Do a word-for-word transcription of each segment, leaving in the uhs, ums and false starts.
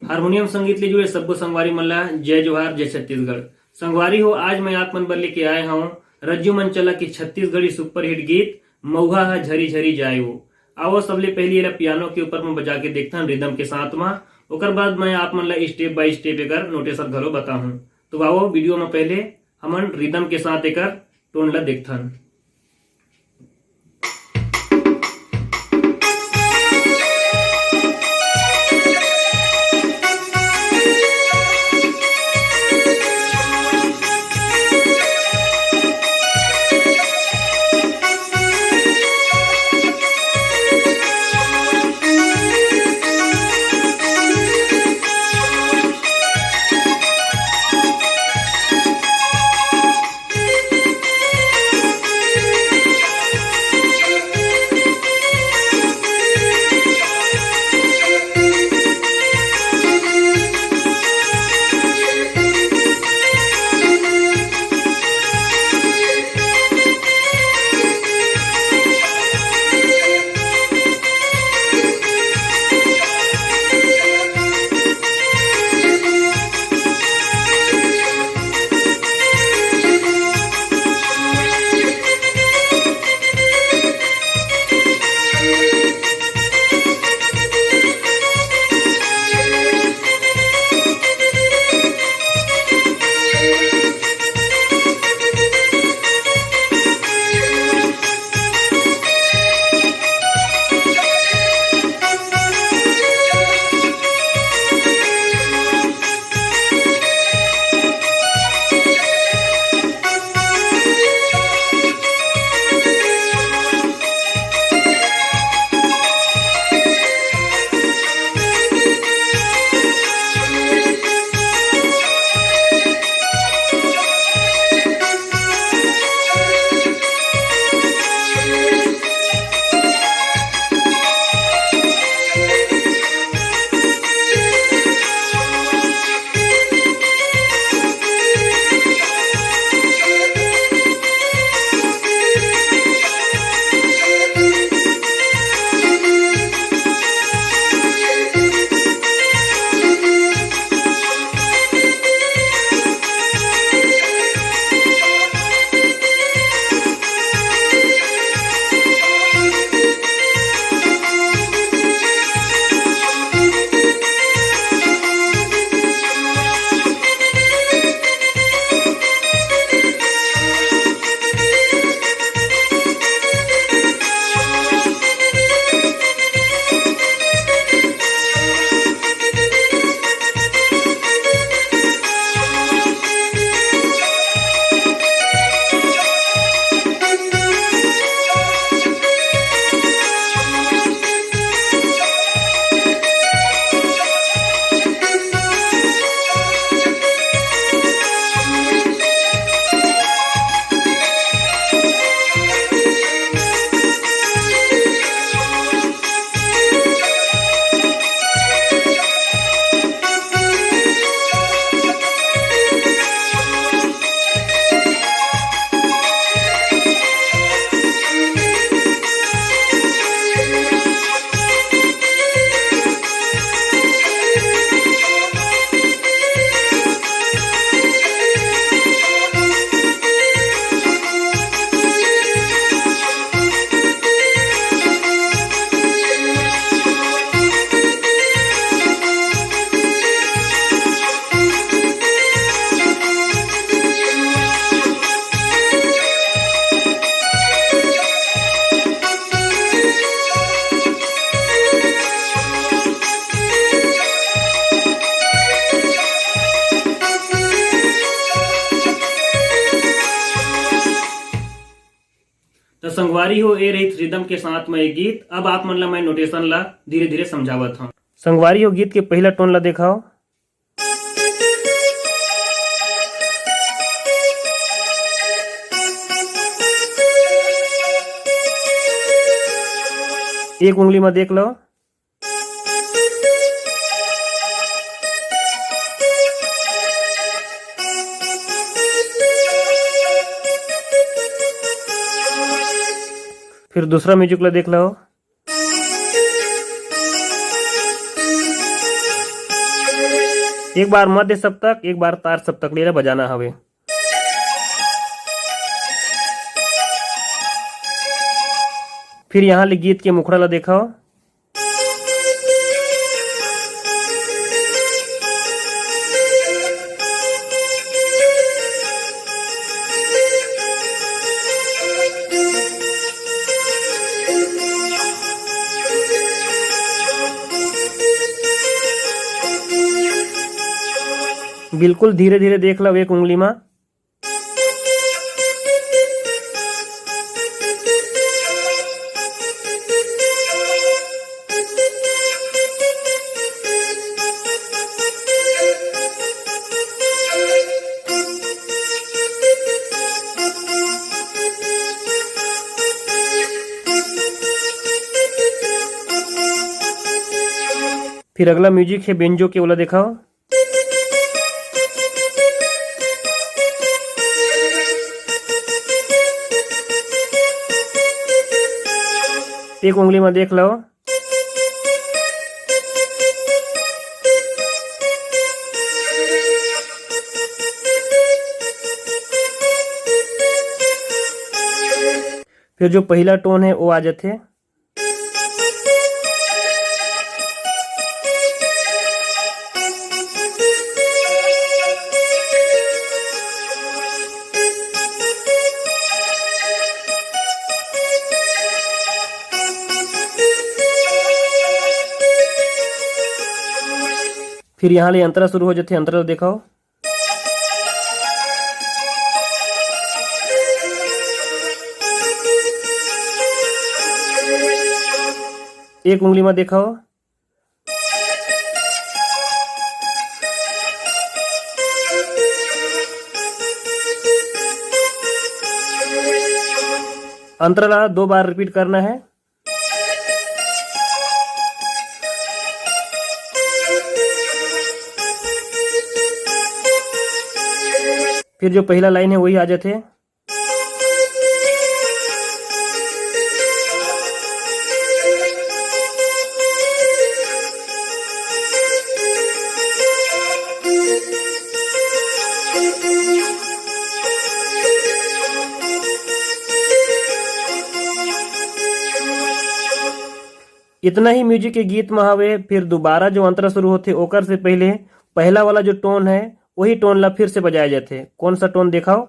Harmonium संगीत ले जुड़े सब्बो संगवारी मन ला जय जोहार, जय छत्तीसगढ़। संगवारी हो, आज मैं आप मन बर लेके आए हौं रज्जू मंचला के छत्तीसगढ़ी सुपरहिट गीत मऊहा ह झरी झरी जाए वो। आवो, सबले पहली एला पियानो के ऊपर में बजा के देखथन रिदम के साथ मा। ओकर बाद मैं आप मन ला step by step acre notation घलो बताहूं। तो आवो, वीडियो में पहले हमन रिदम के साथ एकर टोन ला देखथन। त संगवारी हो, ए रहिस रिदम के साथ म ए गीत। अब आप मन ला मैं नोटेशन ला धीरे-धीरे समझावत हंव। संगवारी हो, गीत के पहिला टोन ला देखव। एक उंगली म देख लो। फिर दूसरा म्यूजिक ला देख लो। एक बार मध्य सप्तक, एक बार तार सप्तक, ले ला बजाना हवे। फिर यहाँ ले गीत के मुखड़ा ला देखव। बिल्कुल धीरे धीरे देख लव एक उंगली मा। फिर अगला म्यूजिक है बेंजो के, ओला देखव। एक उंगली में देख लो। फिर जो पहला टोन है वो आ जाते। फिर यहाँ ले अंतरा शुरू हो जाते, अंतरा देखो। एक उंगली में देखो। अंतरा ला दो बार रिपीट करना है। फिर जो पहला लाइन है वही आ जाते। इतना ही म्यूजिक के गीत में हवे। फिर दोबारा जो अंतरा शुरू होते, ओकर से पहले पहला वाला जो टोन है, वही टोन ला फिर से बजाया जाते। कौन सा टोन देखाओ?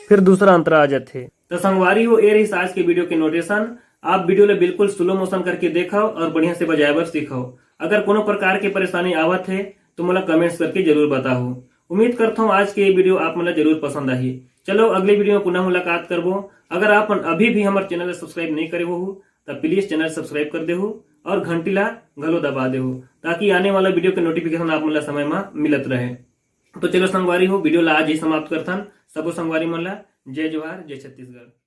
फिर दूसरा अंतरा आ जाथे। तो संगवारी हो, ए रहिस आज के वीडियो के नोटेशन। आप वीडियो ला बिल्कुल स्लो मोशन करके देखव और बढ़िया से बजाए बर सीखव। अगर कोनो प्रकार के परेशानी आवत हे तो मोला कमेंट्स करके जरूर बताहू। उम्मीद करता हूँ आज के ये वीडियो आप मन ला जरूर पसंद आही। चलो अगले वीडियो में पुनः मुलाकात करबो। अगर आप मन अभी भी हमर चैनल ला सब्सक्राइब नहीं करे हो तो प्लीज चैनल सब्सक्राइब कर देहू और घंटी ला घलो दबा देहू, ताकि आने वाला वीडियो के नोटिफिकेशन आप मन ला समय में मिलत रहे। तो चलो संगवारी हो, वीडियो ला आज ही समाप्त करथन। सबो संगवारी मन ला जय जोहार, जय छत्तीसगढ़।